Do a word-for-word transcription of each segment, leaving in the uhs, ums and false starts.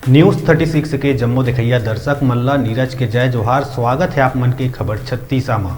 News thirty six के जम्मो देखइया दर्शक मन ला नीरज के जय जोहार। स्वागत हे आप मन के खबर छत्तीसा म।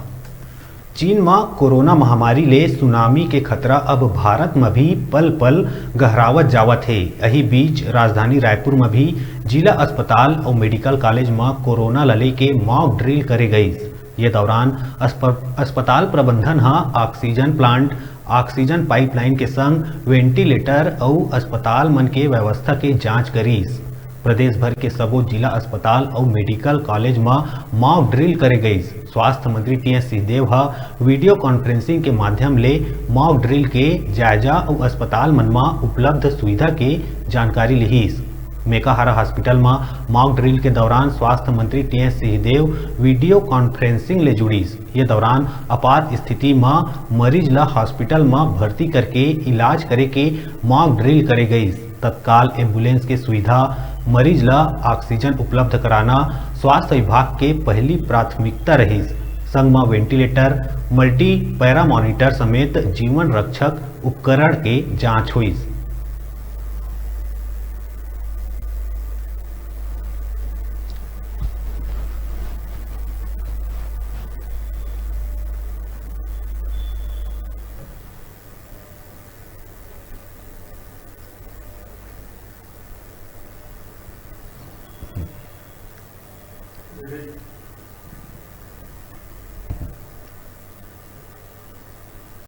चीन म कोरोना महामारी ले सुनामी के खतरा अब भारत म भी पल-पल गहरावत जावत हे। अही बीच राजधानी रायपुर म भी जिला अस्पताल अउ मेडिकल कॉलेज म कोरोना ल लेके मॉक ड्रिल करे गइस। ये दौरान अस्प-, अस्पताल प्रबंधन ह ऑक्सीजन प्लांट, ऑक्सीजन पाइपलाइन के संग वेंटिलेटर अउ अस्पताल मन के व्यवस्था के जांच करिस। प्रदेश भर के सबो जिला अस्पताल अउ मेडिकल कॉलेज म मॉक ड्रिल करे गइस। स्वास्थ्य मंत्री टीएस सिंहदेव ह वीडियो कॉन्फ्रेंसिंग के माध्यम ले मॉक ड्रिल के जायजा अउ अस्पताल मन म उपलब्ध सुविधा के जानकारी लिहिस। मेकाहारा हॉस्पिटल म मॉक ड्रिल के दौरान स्वास्थ्य मंत्री टीएस सिंहदेव वीडियो कॉन्फ्रेंसिंग ले जुड़िस। ये दौरान आपात स्थिति म मरीज ल हॉस्पिटल म भर्ती करके इलाज करे के मॉक ड्रिल करे गइस। तत्काल एम्बुलेंस के सुविधा, मरीज ल ऑक्सीजन उपलब्ध कराना स्वास्थ्य विभाग के पहली प्राथमिकता रहिस। संग म वेंटिलेटर, मल्टी पैरामॉनिटर समेत जीवन रक्षक उपकरण के जांच होइस।